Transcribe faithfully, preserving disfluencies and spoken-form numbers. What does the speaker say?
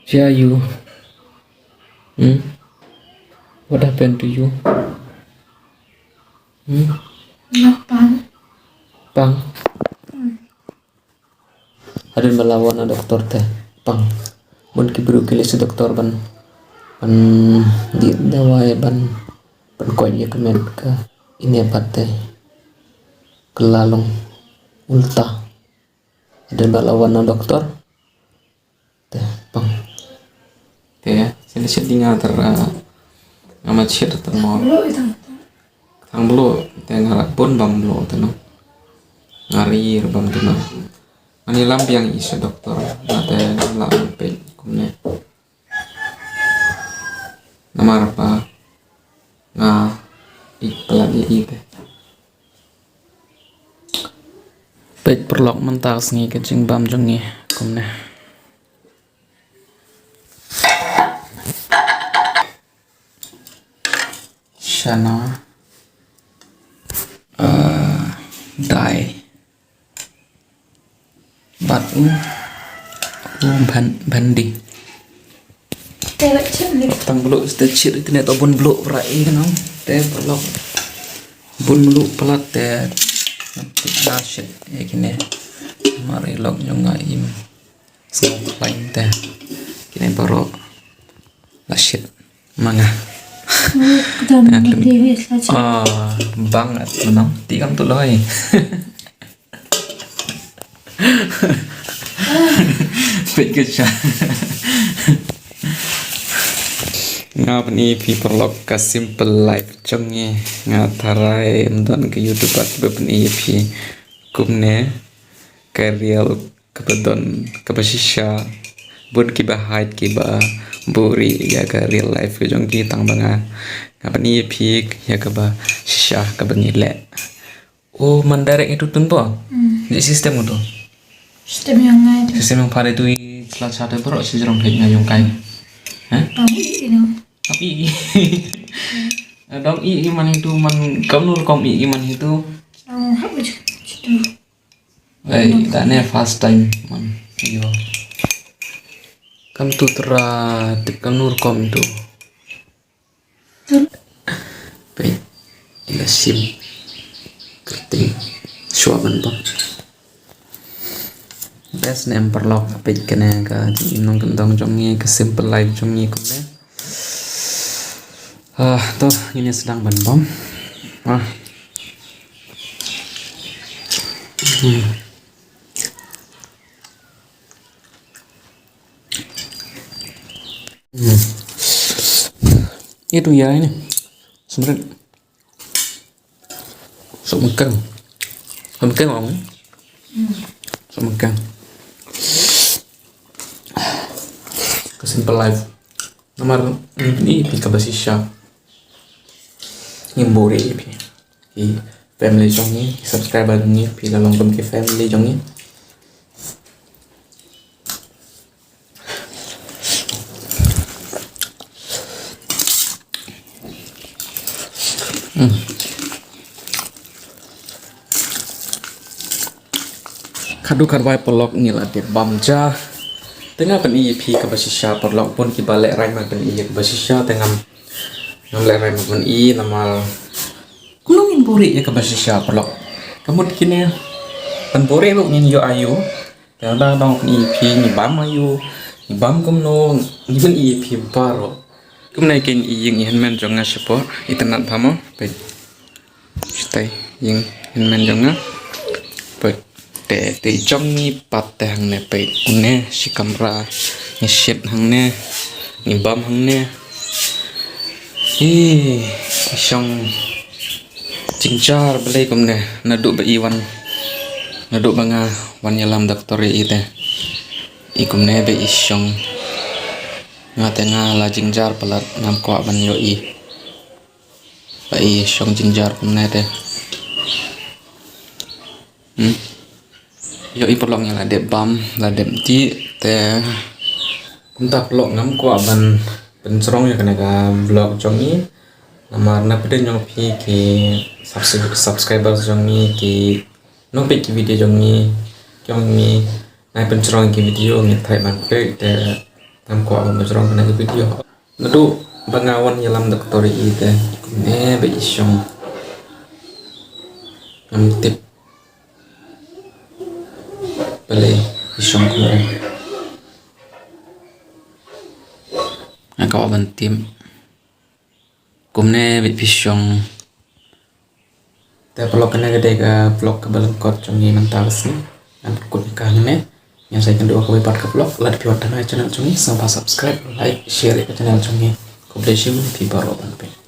Where are you? Hmm? What happened to you? Hmm? Nga pang. Pang. Hmm. Hadien ba la wan na doktor te pang. Bun ki briew ki leit sha doktor ban, ban dih dawai, ban, ban koit ïa ka met ka ine pat te ka la long ulta. Hadien ba la wan na doktor te pang. Te shisha shisha nga tara, nga mat shisha tara mo. Tang bluh te nga rak bun bam bluh te no. Nga ri bam te no. Ani lam biang i sha doktor, nga te la peit kumne. Namar ba nga i palat i i te. Peit paralok, mynta ka sngi ka jingbam jong ngi kumne. Shana. Ah, dai. Bad u, u ban, bandi. Te la chim ni. Tang bluh te chit ïa kine, to bun bluh pra i kano. Te paralok. Bun bluh palat te. Nga shit ïa kine. Mar i lok jong nga im. Sngewkhlaiñ te. Kine baroh la shit ma nga. Dam. Tengah di wis la shit. Ah, bang at menang. Ti kam tu loi. Peit ka sha. Nga pyni ïa phi paralok ka simple life jong ngi. Nga tharai ym don ka YouTuber ba pyni ïa phi kumne ka real kaba don, kaba shisha. Bun kiba hide, kiba buri ïa ka real life ka jong ki, tang ba nga, nga pyni ïa phi ïa kaba shisha kaba ngi leh. Oh, man direct itu tun po? Hmm. Di system itu. System yang ngai tu. System yang pada tu i slat sate bro, si jerong hit ngai yung kai. Hah? Tang i, i no. Tapi i. Dong i, i man itu, man kam nur kom i, i man itu. Tang hap je. Ei, ta ne first time man. Yo. Kam tu tera tip kam nur kom tu. Peit. Ila sim. Kerting. Shuwa ban bam. Best ne em paralok, peit kane ka jingim nongkyndong jong ngi, ka simple life jong ngi kumne. Ah, to, ngin ïa sdang ban bam. Ah. Hmm. Hmm. Itu ya ini. Semret. Sok mekeng. Sok mekeng, ong. Hmm. Sok mekeng. Ka simple life. Namar, mm, i phi kaba shisha. Ngim buri i phi. I family jong ngi, i subscriber jong ngi, phi la long kum ki family jong ngi. Hmm. Khadduh khadwai paralok ngi la dep bam ja. Te nga pyni ïa phi kaba shisha paralok, bun kiba lehrain ban pyni ïa kaba shisha te ngam, ngam lehrain ban pyni namar kumno ngin buri ïa kaba shisha paralok. Ka mut kine ban buri ruh ngin ïoh aiu. Te lada dang pyni ïa phi ngi bam aiu, ngi bam kumno, ngi pyni ïa phi baroh. Kumne kein i ïing i hynmen jong nga shapoh, itynnad bha mo, peit. Shatai ïing hynmen jong nga. Peit, te, te jong ngi pat te hangne peit. Une shi kamra, ngi shit hangne, ngi bam hangne. Ih, i shong jynjar balei kumne, naduh ba i wan, naduh ba nga wan ïalam doktor ïa i te. I kumne ba i shong. Nga te nga la jynjar palat, ngam kwah ban ïohi ba i shong jynjar kumne te. Hmm. Ïohi paralok, ngi la dep bam, la dep dih te. Kumta paralok ngam kwah ban pynjrong ïa kane ka vlog jong ngi. Namar na pdeng jong phi ki subs-, subscribers jong ngi, ki nongpeit ki video jong ngi, jong ngi, nai pynjrong ki video ngi thait ban peit te. Ngam kwah ban pynjrong kane ka video. Naduh ba nga wan ïalam doctor ïa i te kumne ba i shong. Ngam tip balei i shong kumne. Nga kwah ban tip kumne ba i shong. Te paralok, kane ka dei ka vlog kaba lyngkot jong ngi mynta ka sngi. Ngan pynkut ïa ka hangne. Ngan sa ïakynduh ha kawei pat ka vlog. Lada phi wan tang ha channel jong ngi, sngewbha subscribe, like, share ïa ka channel jong ngi. Khublei shibun ïa phi baroh ban peit.